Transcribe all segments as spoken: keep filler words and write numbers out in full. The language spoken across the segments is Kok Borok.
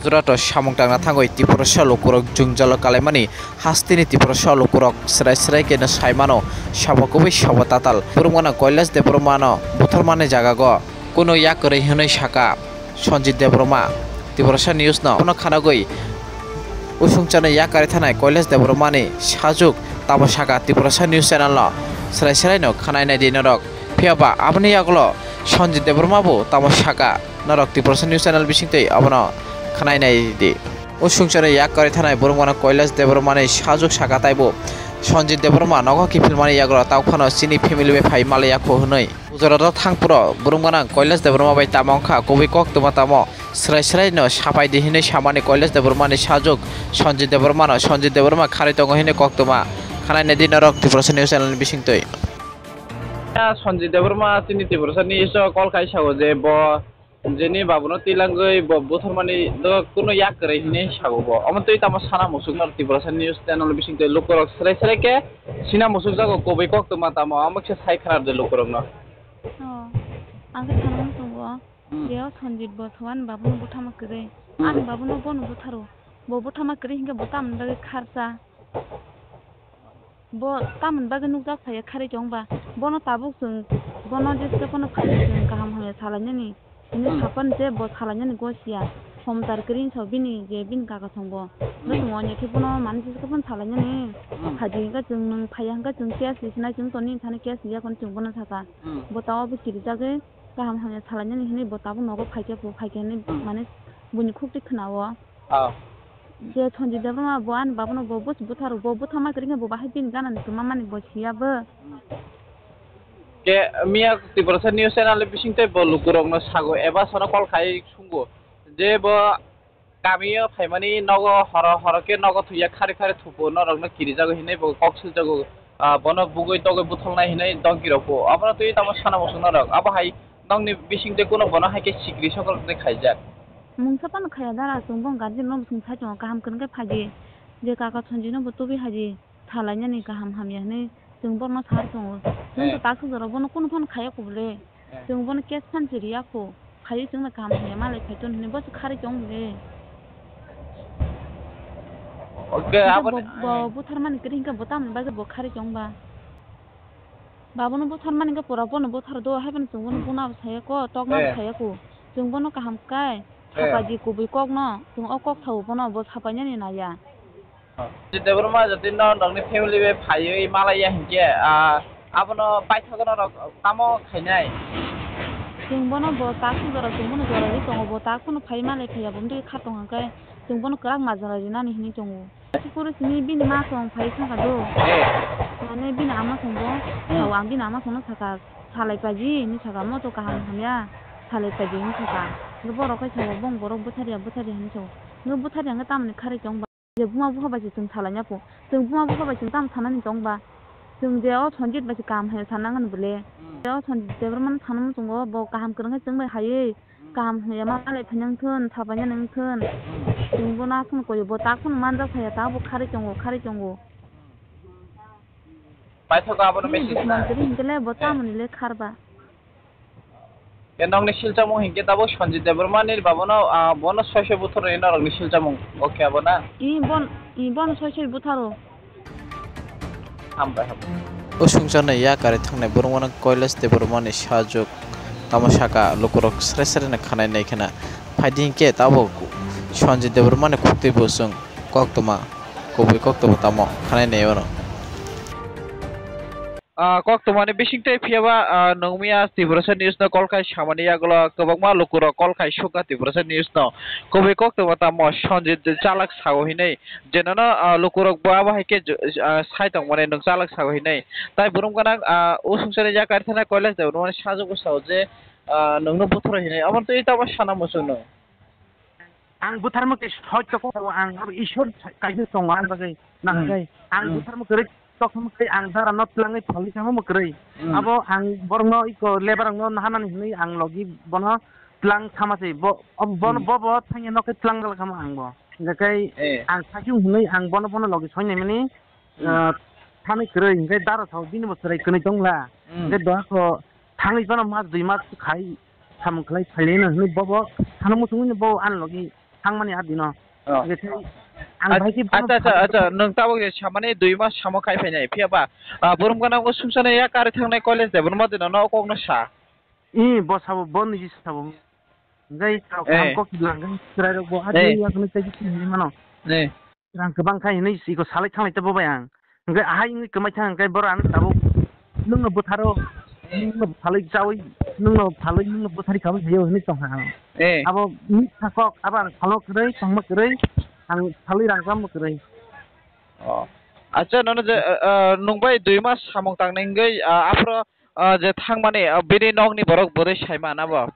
Gujarat o samung tangna thangwi Tiprasa lukurok jwngjalo kalaimani hasteni Tiprasa lukurok srai srai khe no saimano sabo kubui sabo tatal. Borok gana Kailash Debbarmano butharmani jagago kunu yak kwrwi hwnwi saka Sanjit Debbarma. Tiprasa News no bono khanagwi usungchano yak kwrwi thanai Kailash Debbarmani sajuk tamo saka Tiprasa News channel no srai srai no khanai nai di norok. Phiya ba aboni yagulo Sanjit Debbarma bo tamo saka norok Tiprasa News channel bisingtwi abono khanai nai di. Usungchano yak kwrwi thanai borok mano Kailash Debbarmani sajuk saka taibo Sanjit Debbarma nogo kiphilmani yagulo tauphano chini family bai phai malaya kho hwnwi. Gujarat o thangphuru borok gana Kailash Debbarma bai tamo wngkha kubui koktwma tamo srai srai no sapai di hwnwi samani Kailash Debbarmani sajuk Sanjit Debbarma no Sanjit Debbarma kharwi tongo hwnwi koktwma khanai nai di norok Tiprasa News channel ni bisingtwi. Sanjit Debbarma chini Tiprasa News o call khai sao je bo jeni babuno tilangwi bo butharmani do kuno yak kwrwi hinwi sao bo. Omo twi tamo sana musuk no Tiprasa News channel bisingtwi lukurok srai srai khe sina musuk jago kubui koktwma tamo omo khe sai khwna de lukurok no. Oh, ang khe sana musuk bo. Hmm. Je o Sanjit bo soan babuno buthama kwrwi. Hmm. Ani babuno bono butharo. Bo buthama kwrwi hinkhe bo tamni bagwi kharsa. Bo tamoni bagwi nukjak phaiya kharwi chwng ba? Bono tabuk chwng, bono jeske phano phaiya chwng kaham hamya salainani. Hwnwi Hmm. sapan je bo salainani gosiya. Somchar kwrwi so bini je bini kaka song bo. Hmm. Bo chwng onya khe bono mani jeske phano salainani. Hmm. Phaidi hwnkhe chwng nwng phaiya hwnkhe chwng case risinai chwng toni thani case riya khon chwng bono saka. Hmm. Bo tao bo kirijagwi kaham hamya salainani hwnwi bo tabuk nogo phaikhe bo phaikhe hwnwi Hmm. mane buini khukti khwnao. Ah. Je Sanjit Debbarma bo ani babono bo busi butharo, bo buthama kwrwi khe bo bahai bini ganani twma mani bo siya bo. Ke miya Tiprasa News Channel bising tei bo lukurokno sago eba sono call khai sungo je bo kamio phaimani nogo horo horo khe nogo thuya khari khari thupo norokno kirijago hinwi bo kok siljago. Ah, bono bugwi togwi butholnai hinwi dongki rokbo. Abono twi tamo sana muchung norok. Abo hai nokni bising tei kuno bono hai khe sikri sokol tei khaijak. Mungsa phano khaya dara, chwng bo guardian no bwswng sai tongo, kaham kwrwng khe phaidi. Je kaka Sanjit no bo tubui haidi, salainani kaham hamya hinwi chwng borokno sar tongo. Chwng to Eh. Taksuk jora bono kunu phano khaya kubule. Eh. Chwng bono case phan chiriya kho. Phaiwi chwngno kaham hamya malai phai ton hinwi bo se kharwi tong bole. Okay, Hwnkhe abo bo, bo eh. Butharmani kwrwi hwnkhe bo tamoni bagwi bo kharwi tong ba? Babono butharmani hwnkhe pura bono buthar do, haiphano chwng bono Hmm. Buna bo saya kho, tokma bo Eh. Saya kho. Chwng bono kaham kai, Eh. Sapai di kubui kokno, chwng o kok thao bono bo sapainani naiya. Debbarma jatino nokni family bai phaiwi malaiya hinkhe, ah, abono paithago norok tamo khainai? Chwng bono bo tak jora chwng bono jora ri tongo, bo tak phano phai malai phaiya, bo wngtwi kha tong hwnkhe chwng bono kwrak majra rinani hinwi tongo. Chikoro simi bini ma song phai thangkha do. Eh. Mane bini ama song bo, Hmm. Sao ang bini ama songno sakha, salai paidi hinwi sakha, moto kaham hamya, salai paidi hinwi sakha. Borok khai sao bong borok butharya, butharya hinwi sao. Nw butharya hwnkhe tamoni kharwi tong ba? Je buma bupha bai se chwng salaina pho. Chwng buma bupha bai chwng tamo sanani tong ba? Chwng je o Sanjit bai se kaham hai sanangan bole. Hmm. Je o Sanjit Debbarma no sana muchungo bo kaham kwrwng khe chwng bai haiwi Hmm. kaham hamya malai phainang thun, sapainani wng thun. Hmm. Chwng bono aswk koi bo tak phano manjak phaiya, ta bo kharwi tongo, kharwi tongo. Paithago abono Bini message buchung na. Kwrwi hinkhe le bo Eh. Tamoni le kharba. Ke nokni silchamung hinkhe tabuk Sanjit Debbarmani babono, ah, bono soi soi butharo norokni silchamung. Okay, abo na? I bon, i bon soi soi butharo. Hambai, hambai. O sungcharno yak kwrwi thangnai borok mano Kailash Debbarmani sajuk tamo saka lukurok sre sre no khanai nai khna. Phaidi hinkhe tabuk Sanjit Debbarmani khuktwi bo chwng koktwma, kubui koktwma tamo khanai nai oro. Ah, koktwmani bisingtwi phiyaba, ah, nungmiya Tiprasa News no call khai samani yagulo kwbangma lukurok call khai sukha Tiprasa News no. Kubui koktwma tamo Sanjit chalak sao hinwi. Jenono, ah, lukurok bo abo hai khe ju-, ah, sai tongmani nwng chalak sao hinwi. Tai borom gwnang, ah, usungsani yakarithana Kailash Debbarmani sajugo sao je, ah, nwngno butharo hinwi. Aboni twi tamo sana muchungno. Ang butharma khe soi toko, ang abo Ishwar kaisa tongo ang bagwi Hmm. nahagwi. Ang Hmm. butharma kwrwi tokma khe ang dara no twlangwi phalwi thangma kwrwi. Hmm. Abo ang borokno iko labour rokno naharnani hwnwi ang logi bono twlang thama se. Bo, abo bono Hmm. bo bo thangya no khe twlang gal khama ang bo. Hingkhe Eh. ang sakhe hwnwi ang bono bono logi soinai mani, Hmm. ah, thani kwrwi hingkhe dara sao bini bo chwrai kwnwi tongla. Hmm. Hingkhe doha kho thangwi phano mas dui mas khai samung khlai phailai no hwnwi bobo thangno muchungwi no bo ani logi thangmani a dino. Oh. Hingke tei ang Ach-, bai khe bono acha, acha, phalwi acha, nwng tabuk je samani dui mas samo khai phainai, phiya ba, ah, borom gana o sumsani ya kari thangnai college de, bono ma dino no kok no sa. I, bo sabo, bo niji sabo. Hingke Eh. Kok lang, hingke chwrai rok bo, Eh. Adi ya kunu tei kunu hinwi mano. Eh. Rang kwbang khai hinwi iko salai thanglai ta bo bai ang. Hingke ahai wngwi kwmai thang hingke borok ano tabuk nwngno bwtharo, nwngno phalwi chawi, nwngno phalwi, nwngno bwthari kabui phaio hinwi tongkha ang. Eh. Abo mitha kok, abo ang phalno kwrwi, tongma kwrwi, ang phalwi rang chamma kwrwi. Oh. Acha, nono je, eh, eh, nwng bai dui mas samung tangnai wngwi, ah, aphro, ah, je thangmani, ah, bini nokni borok bwrwi saima nabo?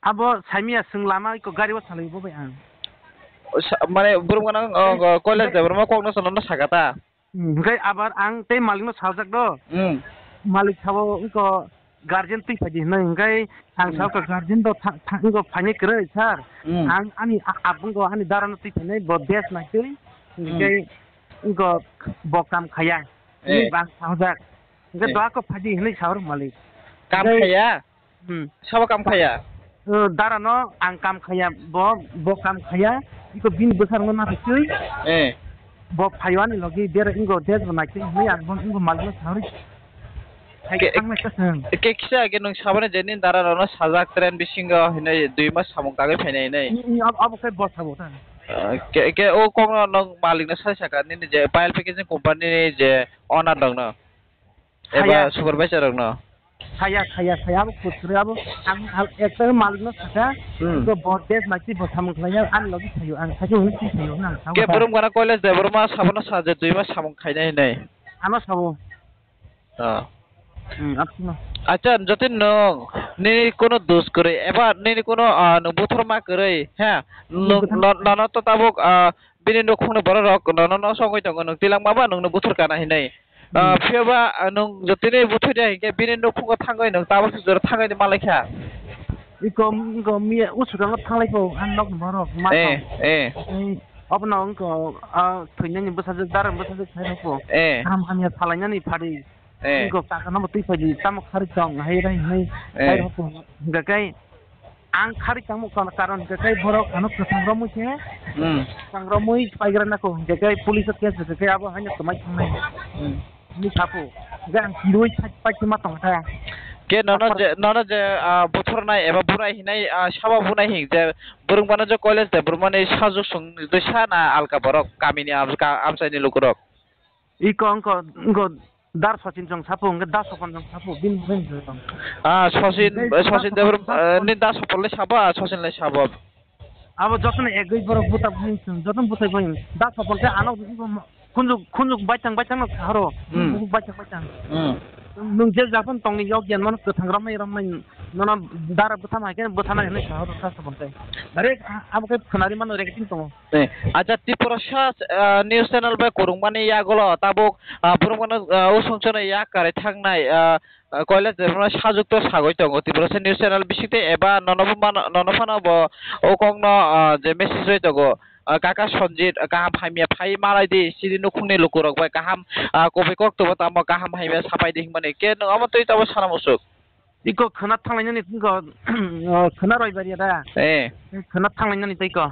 Abo saimia, chwng lama iko gari o salai bo bai ang. O sa-, mane borok gana, o, o, koilak jai borok ma kokno chwla no saka ta. Hmm, hingke abar ang tei malik no sajak do. Hmm. Malik sabo iko guardian twi phaidi hinwi, hingke ang Hmm. sabo ka guardian do tha-, tha-, iko phaini kwrwi sir. Hmm. Ang ani a-, abungo ani dara no twi phainai bo des nai twi. Hmm. Hingke iko bo kam khaya. Eh. Hinwi bang sajak. Hingke Eh. Doa ko phaidi hinwi sahor malik. Kam Hingke khaya? Hmm. Sabo kam khaya? Eh, dara no ang kam khaya, bo, bo kam khaya, iko bini bwsarok no nathok twi. Eh. Bo phaio ani logi, bera ingo des bo naitwi hinwi ang bo ingo malik no sawi. Hai Ke, thang nai kasang. Ke kisa ke nwng sabani je nini dara rok no sajak train bisingo hinwi dui mas samung tangwi phainai hinwi. Ni, ni, ab-, abo khe bo sabo ta. Eh, ke, ke o kok no nwng malik no sai saka nini je pile packaging company ni je owner rok no. Eba Saya. Supervisor rok no. Saya, saya, saya, abo kuchuri, abo ang, ang ekta malik no saka, Hmm. Iko bo des naiki bo samung khlaiya, ani logi sayo, ang sayo hwnwi twi sayo, ang sayo Ke ha. Borom gana koilak de, borom ma sabono sa je, dui ma samung khainai hinwi. Ano sabo. Ah. Hmm, absino. Acha, jotin nwng, nini kono dos kwrwi, eba nini kono, ah, nwng buthor ma kwrwi, ha? Nwng, Buthor no, nono to tabuk, ah, bini nukhungni borok rok nono no songwi tongo, nwng tilangma ba nwngno buthor kana hinwi. Ah, Hmm. Phiya ba, ah, nwng jotini buthor ya hinkhe bini nukhungo thangwi nwng tabuk se jora thangwi malai kha. Iko, iko miya usukang thanglai kho, ang nok borok ma Eh, thang. Eh. Ei, obo no wngkho, ah, thwinani bwsajwk, darang bwsajwk khai rokho. Eh. Kaham hamya salainani phari. Eh. Iko kaka no twi phai di, tamo khari tong, hai rai, hai, Eh. Hai rokho. Hingkhe kai, Ang khari tangmo kon-, karon hwnkhe tei borok ano kwthang romwi khe, Hmm. kwthang romwi paigra nako hwnkhe tei police o case hwnkhe tei abo haino kwmai thangnai. Hmm. Hwnwi sapo. Hwnkhe ang kirui pai, pai khe ma tongkha. Ke nono Aphar- je, nono je, ah, buthornai eba burai hinai, ah, sabo bunai hing je borok mano je college de borok mani sajwk song de sa na alka borok kamini am-, ka-, amchaini lukurok? Iko wngkho, wngkho Dar Sachin chwng sapo, hwnkhe Da Sopon chwng sapo, bini bini chwng. Ah, Sachin, Tei eh, Sachin Da Debor-, Sopon, Da eh, Sopon. Ni Da Sopon le sabo, ah, Sachin le sabo. Abo jotono egwi borok buta bini chwng, jotono butai bai. Da Sopon khe ano wngkho mo-, khunjuk, khunjuk baithang baithang no sahoro. Hmm. Bukhuk baithang baithang. Hmm. Nwng je japan tongni yok yan mano kwthang romnai romnai nono dara bwthana hai khe bwthana hinwi sahoro Da Sopon khe. Direct a-, abo khe khwnari mano recording tongo. Eh, acha, Tiprasa, ah, news channel bai kwrwngmani yagulo tabuk, ah, borok mano, ah, usungchano yak kwrwi thangnai, ah, ah, koilak de mano sajwk to sagwi tongo Tiprasa news channel bisingtwi eba nono bo mano, nono phano bo o kokno, ah, je message rwi tongo, ah, kaka Sanjit, ah, kaham hamya phai malai di, chini nukhungni lukurok bai kaham, ah, kubui kok tongbo tamo kaham hamya sapai di hinmani. Ke nwng omo twi tamo sana musuk? Iko khwna thanglainani iko, o, khwna roibari da. Eh. Khwna thanglainani tei iko.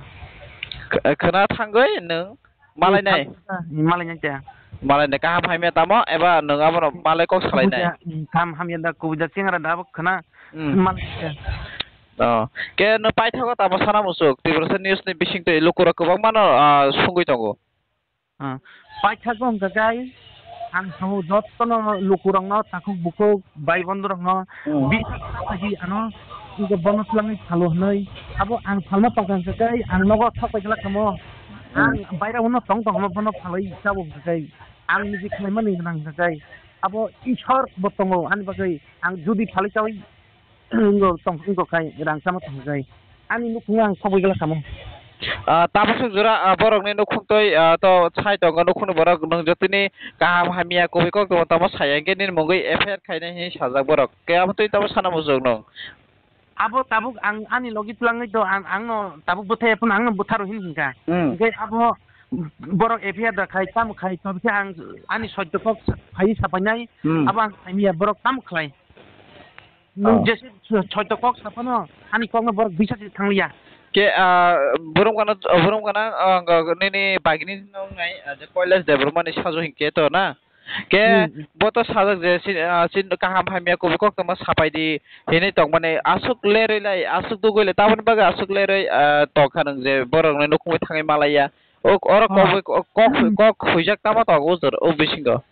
Kh-, khwna thangwi nwng malainai? Thang-, malainai te. Malainai kaham hamya tamo eba nwng abono malai kok salainai? Kubui da, mm, kaham hamya da, kubui da chengra da abo khwna Hmm. malainai te. Oh. Ke nwng paithago tamo sana musuk? Tiprasa news ni bisingtwi lukurok kwbangmano, ah, sungwi tongo. Ah, paithago hwnkha khe ang sao jotono lukurokno, takhuk bukhuk, bai bondhurokno Hmm. Biswas khaidi ano, hwnkhe bono twlangwi phalo hwnwi. Abo ang phalma tongkha hwnkha khe ang nogo thok pai glak kamo. Hmm. Ang baira uno tong tong bono phalwi chabo hwnkha khe ang niji khlaimani gwnang hwnkha khe abo Ishwar bo tongo ani bagwi, ang jodi phalwi chawi Wngkha tong-, wngkha khai rang chama tong khai. Ani nukhungo ang sogwi glak kamo. Ah, tabuk swk jora, ah, borokni nukhung twi, ah, to sai tongo nukhungni borok nwng jotoni kaham hamya kubui kok tongma tamo saya hwnkhe nini mungwi F I R khainai hinwi sajak borok. Khe abo twi tamo sana muchung nwng. Abo tabuk ang ani logi twlangwi do ang, angno tabuk bwthai phano angno bwtharo hin hinkha. Hmm. Hwnkhe abo borok F I R da khai tamo khai tobikhe ang ani soitto kok phaiwi sapainai Hmm. abo ang saimanya borok tamo khlai. Nwng Oh. Jese soito kok saphano, ani kokno borok bisa se thangliya. Ke, ah, borom gana, borom gana, ah, ga-, nini bagini nong nai, ah, je Kailash Debbarma ni sajo hinkhe to na. Ke, hmm, bo to sajak je, si-, ah, sin kaham hamya kubui kok tongma sapai di, hinui tongmani aswk lerui lai, aswk dugui lai, tamoni bagwi aswk lerui, ah, tongkha nwng je borok ni nukhungwi thangwi malaiya. O, oro kok, oh, kok, kok huijak tamo tongo o jora, o bisingo.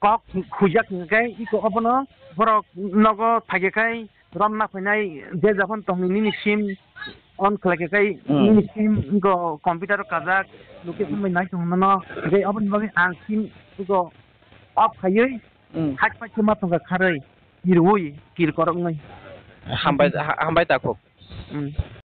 Kok huijak hingkhe iko obono borok nogo phaikhe khai romna phainai je jokhon tongni nini sim on khlaikhe khai, hmm, nini sim iko computer o kajak location bai nai tongmano je oboni bagwi ang sim iko off khaiwi, hmm, hak paikhe ma tongkha kharwi kirwi kir koroknwi. Hambai, ha-, hambai takhuk. Hmm.